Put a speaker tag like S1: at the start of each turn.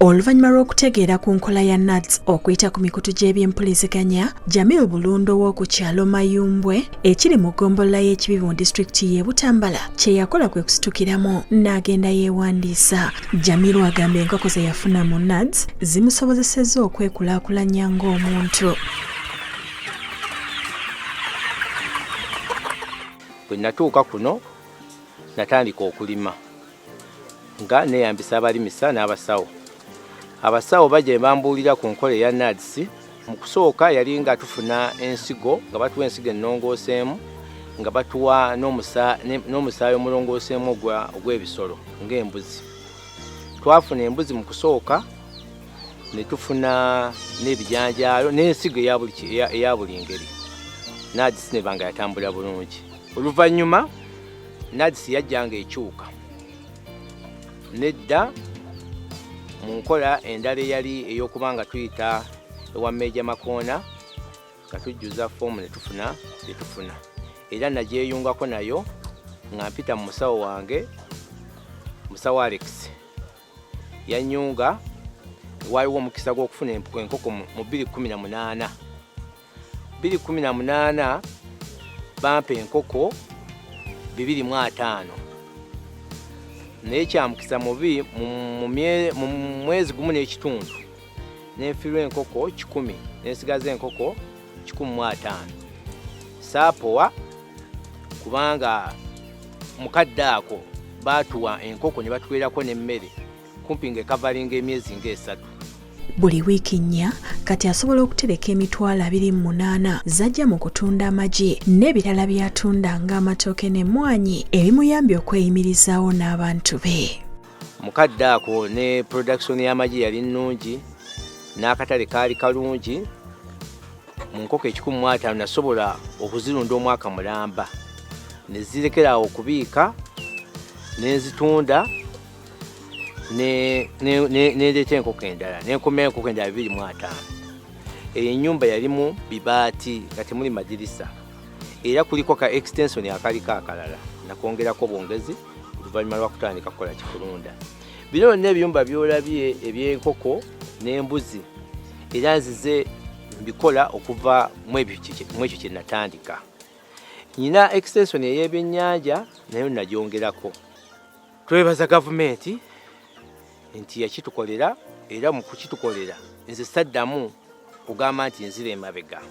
S1: Oluvannyuma lw'okutegeera ku nkola ya NAADS okuyita ku mikutu gy'ebyempuliziganya, Jamil Bulundo w'oku kyalo Mayumbwe ekiri mu ggombolola y'Ekibibi mu disitulikiti y'e Butambala kye yakola kwe kusitukiramu n'agenda yeewandiisa. Jamil agamba enkoko ze yafuna mu NAADS zimusobozesezza okwekulaakulanya ng'omuntu.
S2: Bwe natuuka kuno natandika okulima nga neeyambisa abalimisa n'abasawo. Abasawo bajja ne bambuulira ku nkola eya NAADS. Mu kusooka yali nga tufuna ensigo, nga batuwa ensigo ennongooseemu, nga batuwa n'omusaayi omulongooseemu ogw'ebisolo ng'embuzi. Twafuna embuzi mu kusooka, ne tufuna n'ebijanjaalo n'ensigo eya buli ngeri. NAADS neba nga yatambula bulungi. Oluvannyuma NAADS yajja ng'ekyuka nedda mu nkola endala eyali ey'okuba nga tuyita ewa Meeja Makoona nga tujjuza foomu ne tufuna bye tufuna, era nagyeyungako nayo nga mpita mu musawo wange, musawo Alex yanyunga. Waaliwo omukisa gw'okufuna enkoko mu 2018. 2018 bampa enkoko 250, naye kyamukisa mubi mu mwezi gumu n'ekitundu nenfiirwa enkoko 100, nensigaza enkoko 150. Saapowa kubanga mukadde ako baatuwa enkoko ne batuweerako n'emmere kumpi ng'ekavalinga emyezi ng'esatu.
S1: Buli wiiki 4 kati asobola okutereka 28,000 zajja mu kutunda amagi n'ebirala by'atunda ng'amatooke n'emmwanyi ebimuyambye okweyimirizaawo n'abantu be.
S2: Mukadde ako ne production y'amagi yali nnungi n'akatale kaali kalungi. Mu nkoko 150 nasobola okuzirunda omwaka mulamba, ne zirekera awo okubiika, ne nzitunda, nendeeta enkoko endala, nenkomyayo enkoko endala 250. Eyo ennyumba yalimu bibaati nga temuli madirisa, era kuliko ka extension akaliko akalala nakwongerako bwongezi oluvannyuma lwa kutandika kukola kikulunda. Bino byonna ebiyumba by'olabye eby'enkoko n'embuzi era nzize mbikola okuva mu ekyo kye natandika. Nyina extension ey'ebyennyanja nayo nagyongerako. Twebaza gavumenti nti yakitukolera, era mu kukitukolera nze saddamu kugamba nti nzira emabega.